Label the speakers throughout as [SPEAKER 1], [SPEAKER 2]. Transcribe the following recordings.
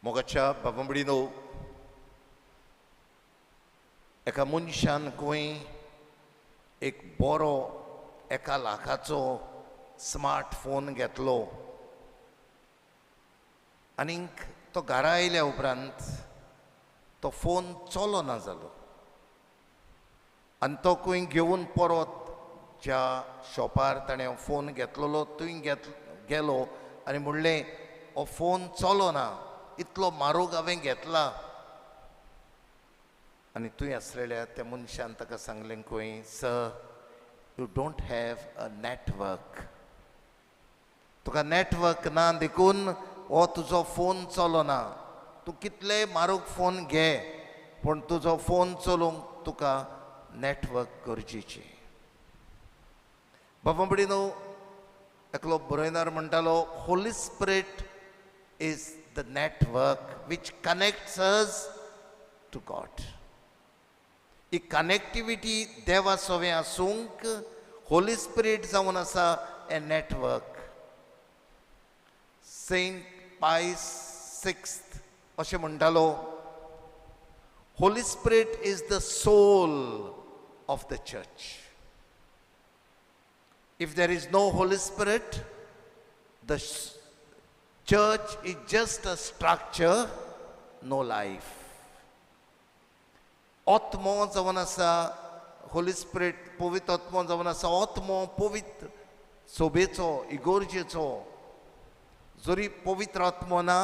[SPEAKER 1] मोगाच्या बाबांबडीनो, एका मनशान खंय एक बरो 1 लाखाचो स्मार्टफोन घेतलो आनीक तो घरा आयल्या उपरांत तो फोन चलना जालो आनी तो खंय घेवन परत ज्या शॉपार ताणें फोन घेतलेलो थंय गेलो आनी म्हणलें, हो फोन चलना, इतलो म्हारोग हांवें घेतला. आनी थंय आसलेल्या त्या मनशान ताका सांगलें खंय, sir, you don't have a network, तुका नॅटवर्क ना देखून हो तुजो फोन चलना, तूं कितले म्हारोग फोन घे पूण तुजो फोन चलोवंक तुका नॅटवर्क गरजेचें. बाबा भयणीनो, एकलो बरयणार म्हणटालो, Holy Spirit is the network which connects us to God. He connectivity देवा सवें आसूंक होली स्पिरिट जावन आसा ए नॅटवर्क. सेंट पायस सिक्स्थ अशें म्हणटालो, Holy Spirit is the soul of the church. If there is no Holy Spirit, the church is just a structure, no life. आत्मो जावन आसा होली स्पिरिट, पवित्र आत्मो जावन आसा आत्मो पवित्र सोबेचो, इगोर्जेचो. जरी पवित्र आत्मो ना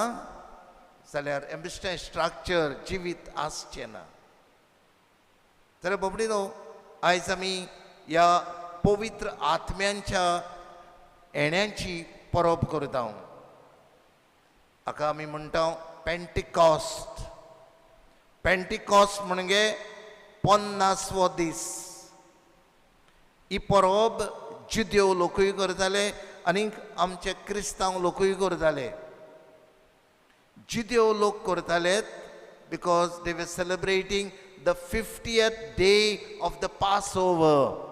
[SPEAKER 1] जाल्यार एम्बिस्टें स्ट्रक्चर जिवीत आसचें ना. जाल्यार बाबडीनो, आयज आमी ह्या पवित्र आत्म्यांच्या येण्याची परब करता. हाका आमी म्हणटा पेंटिकॉस्ट. पेंटिकॉस्ट म्हणजे 50वो दीस. ही परब जुदेव लोकूय करताले आनी आमचे क्रिस्तांव लोकूय करताले. जुदेव लोक करताले because they were celebrating the 50th day of the Passover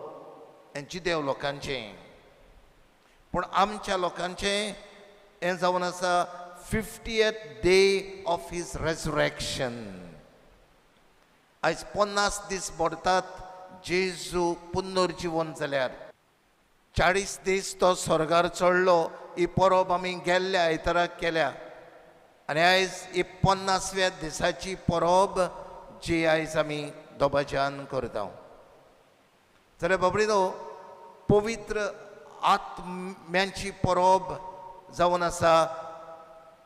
[SPEAKER 1] हें जुदेव लोकांचें. पूण आमच्या लोकांचें हें जावन आसा 50th day of his resurrection. आयज 50 दीस भरतात जेजू पुनर्जिवन जाल्यार. 40 दीस तो स्वर्गार चडलो. ही परब आमी गेल्ल्या आयताराक केल्या आनी आयज ही 50व्या दिसाची परब जी आयज आमी दबाज्यान करता. जाल्यार बाबडीनो, पवित्र आत्म्यांची परब जावन आसा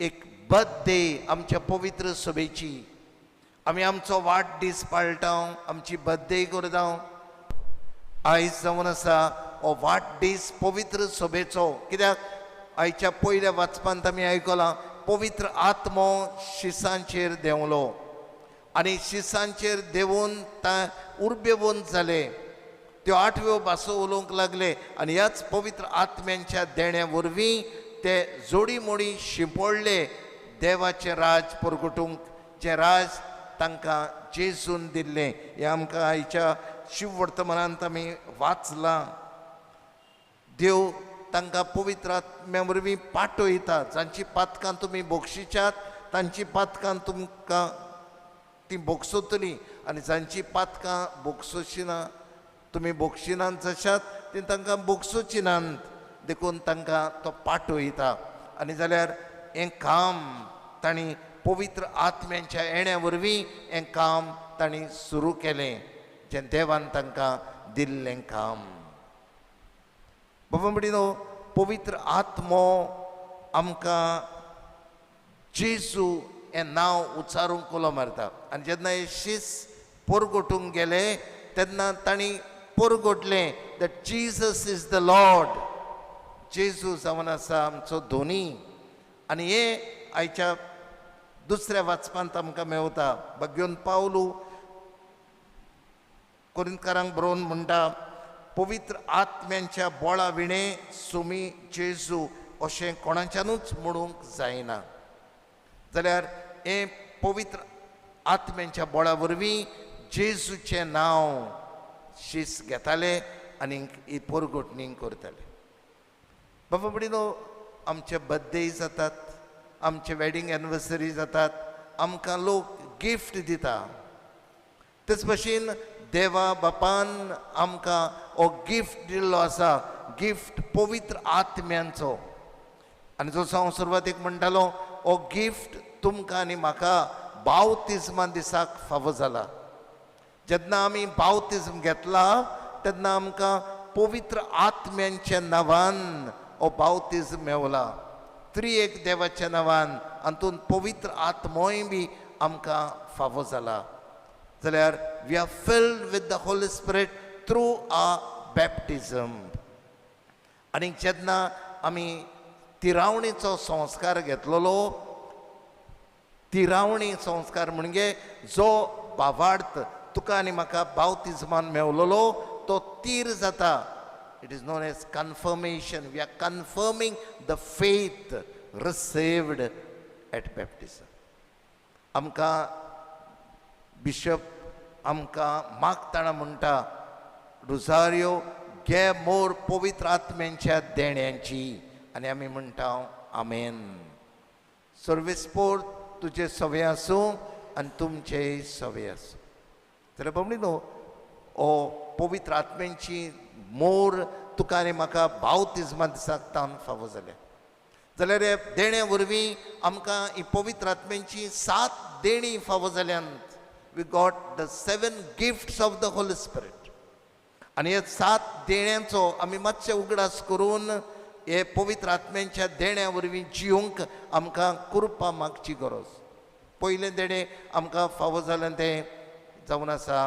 [SPEAKER 1] एक बर्थडे आमच्या पवित्र सभेची. आमी आमचो वाडदीस पाळटा, आमची बर्थडे करता. आयज जावन आसा हो वाडदीस पवित्र सभेचो. कित्याक आयच्या पयल्या वाचपांत आमी आयकलां, पवित्र आत्मो शिसांचेर देंवलो आनी शिसांचेर देंवून उर्बेवंत जाले, त्यो 8व्यो भासो उलोवंक लागले आनी ह्याच पवित्र आत्म्यांच्या देण्या वरवीं ते जोडी मोडी शिंपडले देवाचें राज परगटूंक, जें राज तांकां जेजून दिल्लें. हें आमकां आयच्या शिववर्तमानांत आमी वाचलां. देव तांकां पवित्र आत्म्या वरवीं पाठयता. जांची पातकां तुमी बक्षिच्यात तांची पातकां तुमकां ती बक्षोतली आनी जांची पातकां बक्षोची ना तुमी बक्षिनात जशात ती तांकां बक्षोची नात, देखून तांकां तो पाठयता. आनी जाल्यार हें काम तांणी पवित्र आत्म्यांच्या येण्या वरवीं हें काम तांणी सुरू केलें, जें देवान तांकां दिल्लें काम. बाबा भयणीनो, पवित्र आत्मो आमकां जेजू हें नांव उच्चारूंक उलो मारता. आनी जेन्ना हे शीस परगटूंक गेले तेन्ना तांणी परगटलें that Jesus is the Lord. जेजू जावन आसा आमचो धोनी. आनी हें आयच्या दुसऱ्या वाचपांत आमकां मेवता. भाग्योन पावलू कोरिंतकारांक बरोवन म्हणटा, पवित्र आत्म्यांच्या बोळा विणें सुमी जेजू अशें कोणाच्यानूच म्हणूंक जायना. जाल्यार हें पवित्र आत्म्यांच्या बोळा वरवीं जेजूचें नांव शीस घेताले आनी ही परगटणी करताले. बाबा भयणीनो, आमचे बर्थडे जातात, आमचे वेडींग एनिवर्सरी जातात, आमकां लोक गिफ्ट दिता. तेच भशेन देवा बापान आमकां हो गिफ्ट दिल्लो आसा, गिफ्ट पवित्र आत्म्यांचो. आनी जसो हांव सुरवातीक म्हणटालो, हो गिफ्ट तुमकां आनी म्हाका बावतिज्मा दिसाक फावो जाला. जेन्ना आमी बावतिज्म घेतला तेन्ना आमकां पवित्र आत्म्यांच्या नांवान हो बावतिज्म मेवला. त्रिएक देवाच्या नांवान हातूंत पवित्र आत्मोय बी आमकां फावो जाला. जाल्यार we are filled with the Holy Spirit through a baptism. आनी जेन्ना आमी तिरावणीचो संस्कार घेतलेलो, तिरावणी संस्कार म्हणजे जो भावार्थ तुका आनी म्हाका बावतिज्मान मेवलेलो तो तीर जाता. It is known as confirmation. We are confirming the faith received at baptism. आमकां बिशप आमकां मागतना म्हणटा, रुजारियो घे मोर पवित्र आत्म्यांच्या देण्यांची. आनी आमी म्हणटा आमेन. सर्वेस्पोर तुजे सवे आसूं आनी तुमचेय सवे आसूं. जाल्यार बाबडीनो, हो पवित्र आत्म्यांची मोर तुका आनी म्हाका बावतिज्मा दिसाक तावन फावो जाल्या. जाल्यार हे देणे वरवीं आमकां ही पवित्र आत्म्यांची 7 देणीं फावो जाल्यांत. We got the 7 gifts of the Holy Spirit. आनी हे 7 देण्यांचो आमी मातशे उगडास करून हे पवित्र आत्म्यांच्या देण्या वरवीं जिवंक आमकां कृपा मागची गरज. पयलें देणें आमकां फावो जालें तें जावन आसा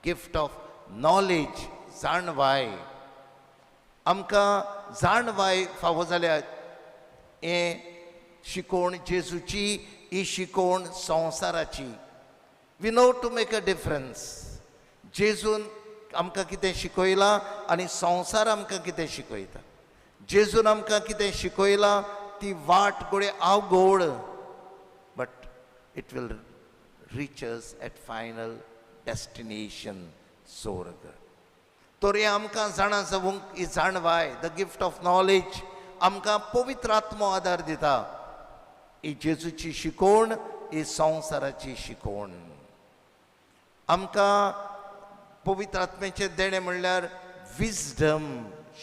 [SPEAKER 1] गिफ्ट ऑफ नॉलेज, जाणवाय. आमकां जाणवाय फावो जाल्या. हें शिकोवण जेजूची, ही शिकोवण संवसाराची. We know to make a difference. जेजून आमकां कितें शिकयलां आनी संवसार आमकां कितें शिकयता. जेजून आमकां कितें शिकयलां ती वाट घडये अवघड, but it will reach us at final destination, स्वर्ग. तर हें आमकां जाणा जावंक ही जाणवाय, the gift of knowledge, आमकां पवित्र आत्मो आदार दिता. ही जेजूची शिकोवण, ही संवसाराची शिकोवण. आमकां पवित्र आत्म्याचें देणें म्हणल्यार विजडम,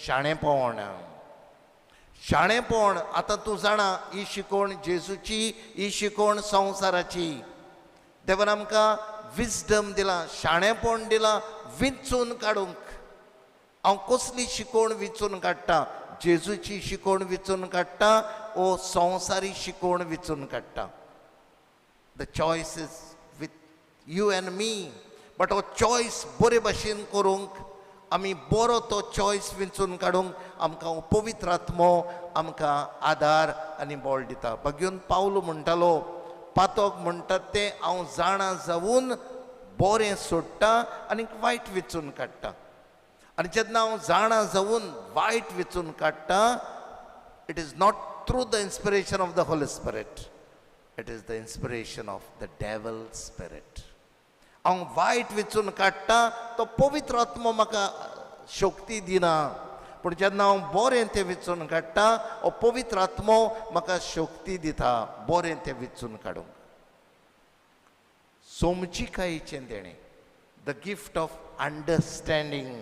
[SPEAKER 1] शाणेपण. शाणेपण आतां तूं जाणा, ही शिकोवण जेजूची, ही शिकोवण संवसाराची. देवान आमकां विजडम दिलां, शाणेपण दिलां विंचून काडूंक. हांव कसली शिकोवण विंचून काडटा? जेजूची शिकोवण विंचून काडटा ओ संवसारी शिकोवण विंचून काडटा? The choice is with you and me. But हो चॉयस बरे भाशेन करूंक, आमी बरो तो चॉयस विंचून काडूंक आमकां पवित्र आत्मो आमकां आदार आनी बळ दिता. बगयून पावलो म्हणटालो, पातोक म्हणटात तें हांव जाणा जावन बरें सोडटा आनी वायट विंचून काडटा. आनी जेन्ना हांव जाणा जावन वायट विंचून काडटा, it is not through the inspiration of the Holy Spirit, it is the inspiration of the devil spirit. हांव वायट विंचून काडटा तो पवित्र आत्मो म्हाका शक्ती दिना, पूण जेन्ना हांव बरें तें विंचून काडटा हो पवित्र आत्मो म्हाका शक्ती दिता बरें तें विंचून काडूंक. समजिकायेचें देणें, the gift of understanding.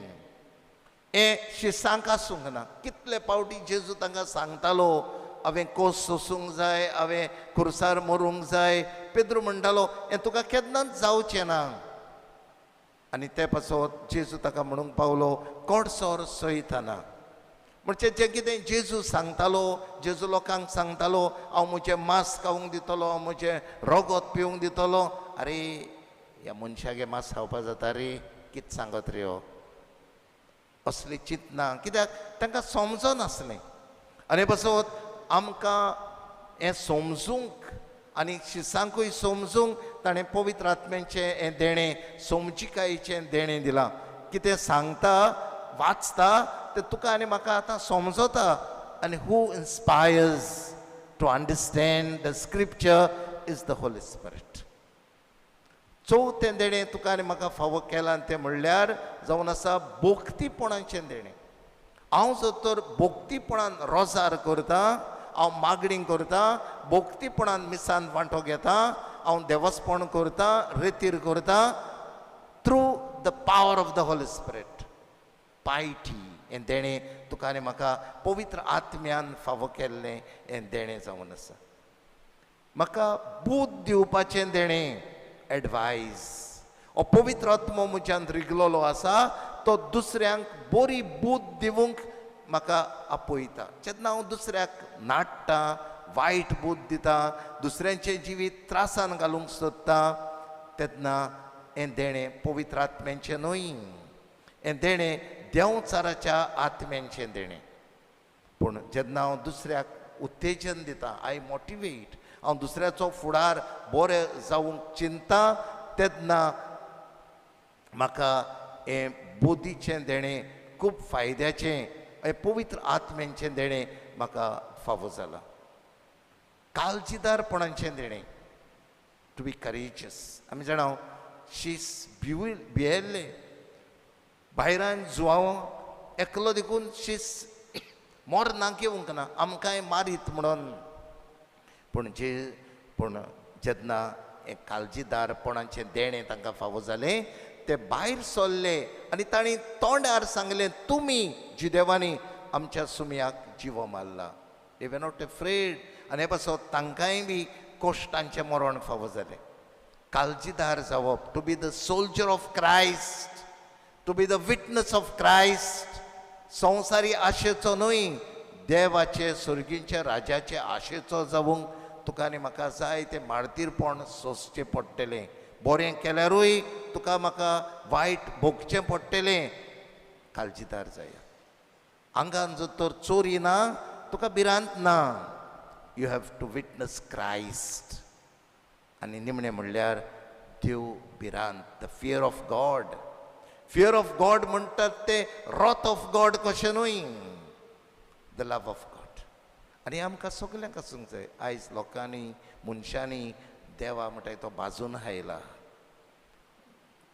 [SPEAKER 1] हें शिसांक आसूंक ना. कितले पावटी जेजू तांकां सांगतालो, हांवें कोस सोसूंक जाय, हांवें खुर्सार मरूंक जाय. पेद्रू म्हणटालो हें तुका केन्नाच जावचें ना. आनी ते पासत जेजू ताका म्हणूंक पावलो, कोडसोर सयतना. म्हणजे जें कितें जेजू सांगतालो, जेजू लोकांक सांगतालो, हांव म्हजें मांस खावंक दितलो, हांव म्हजें रगत पिवंक दितलो. आरे ह्या मनशागे मांस खावपा जाता रे, कितें सांगत रे हो, असली चिंतना. कित्याक तांकां समजनासलें. आनी पासत आमकां हें समजूंक आनी शिसांकूय समजूंक ताणें पवित्र आत्म्याचें हें देणें, समजिकायेचें देणें दिलां. कितें सांगता, वाचता तें तुका आनी म्हाका आतां समजता. आनी who inspires to understand the scripture is the Holy Spirit. चवथें देणें तुका आनी म्हाका फावो केलां तें म्हणल्यार जावन आसा भक्तीपणाचें देणें. हांव जर तर भोक्तीपणान रोजार करता, हांव मागणी करता, भोक्तीपणान मिसान वांटो घेता, हांव देवस्पण करता, रेतीर करता, through the power of the Holy Spirit, piety हें देणें तुका आनी म्हाका पवित्र आत्म्यान फावो केल्लें हें देणें जावन आसा. म्हाका बूद दिवपाचें देणें, एडवायज, हो पवित्र आत्मो म्हज्यान रिगलेलो आसा, तो दुसऱ्यांक बरी बूद दिवंक म्हाका आपयता. जेन्ना हांव दुसऱ्याक नाडटा, वायट बूद दिता, दुसऱ्यांचें जिवीत त्रासान घालूंक सोदता, तेन्ना हें देणें पवित्र आत्म्यांचें न्हय, हें देणें देंवचाराच्या आत्म्यांचें देणें. पूण जेन्ना हांव दुसऱ्याक उत्तेजन दिता, I motivate, हांव दुसऱ्याचो फुडार बरें जावंक चिंता, तेन्ना म्हाका हें बुद्धीचें देणें खूब फायद्याचें, हें पवित्र आत्म्यांचें देणें म्हाका फावो जालां. काळजीदारपणाचें देणें, टू बी करेजियस. आमी जाणा शीस भियेल्ले, भायरान जुवांव एकलो देखून शीस मरनाक येवंक ना, आमकांय मारीत म्हणून. पूण पूण जेन्ना हें काळजीदारपणाचें देणें तांकां फावो जालें, ते भायर सरले आनी तांणी तोंडार सांगलें, तुमी जुदेवांनी आमच्या सुमयाक जिवो मारला. They were not afraid. आनी हे पासत तांकांय बी कोश्टांचें मरण फावो जालें. काळजीदार जावप, to be the soldier of Christ, to be the witness of Christ. संवसारी आशेचो न्हय, देवाचे सर्गीच्या राजाचे आशेचो जावंक तुका आनी म्हाका जाय तें मार्तीरपण सोंसचें पडटलें. बरें केल्यारूय तुका म्हाका वायट भोगचें पडटलें. काळजीदार जाय. आंगान जर तर चोरी ना, तुका भिरांत ना. You have to witness Christ. आनी निमणें म्हणल्यार देव भिरांत, the fear of God. Fear of God म्हणटात ते रॉथ ऑफ गॉड कशें न्हय, the love of God. आनी आमकां सगल्यांक आसूंक जाय. आयज लोकांनी, मनशांनी देवा म्हणटा तो बाजून आयला.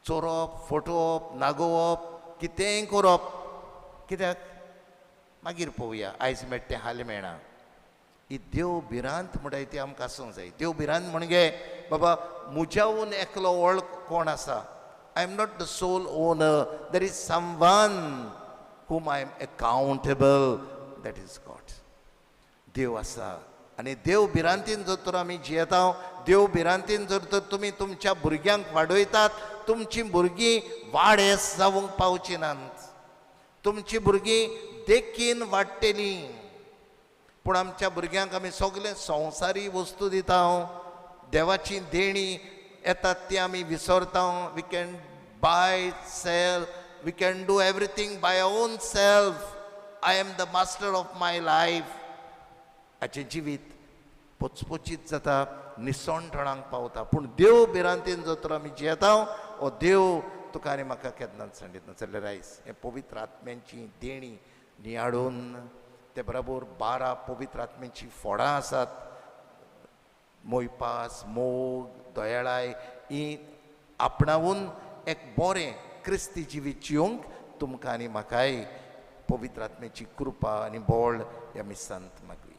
[SPEAKER 1] चोरप, फटोवप, नागोवप, कितेंय करप, कित्याक मागीर पळोवया, आयज मेळटा तें हालीं मेळना. ही देव भिरांत म्हणटा ती आमकां आसूंक जाय. देव भिरांत म्हणजे बाबा म्हज्याहून एकलो व्हड कोण आसा, I am not the sole owner, there is someone whom I am accountable, that is God. देव आसा. आनी देव भिरांतीन जर तर आमी जियेता, देव भिरांतीन जर तर तुमी तुमच्या भुरग्यांक वाडयतात, तुमचीं भुरगीं वाडेस जावंक पावची नात, तुमचीं भुरगीं देखीन वाडटलीं. पूण आमच्या भुरग्यांक आमी सगळे संवसारी वस्तू दिता, देवाची देणी येतात ती आमी विसरता. We can buy, sell, we can do everything by our own self. I am the master of my life. हाचें जिवीत पचपचीत जाता, निसणटणाक पावता. पूण देव भिरांतीन जर तर आमी जियेता, हो देव तुका आनी म्हाका केन्नाच सांडिना. जाल्यार आयज हें पवित्र आत्म्यांची देणी नियाळून, ते बरोबर 12 पवित्र आत्म्यांची फोडां आसात, मोयपास, मोग, दयाळाय, ही आपणावून एक बरें क्रिस्ती जिवीत जिवंक तुमकां आनी म्हाकाय पवित्र आत्म्याची कृपा आनी बळ ह्या मिसांत मागुया.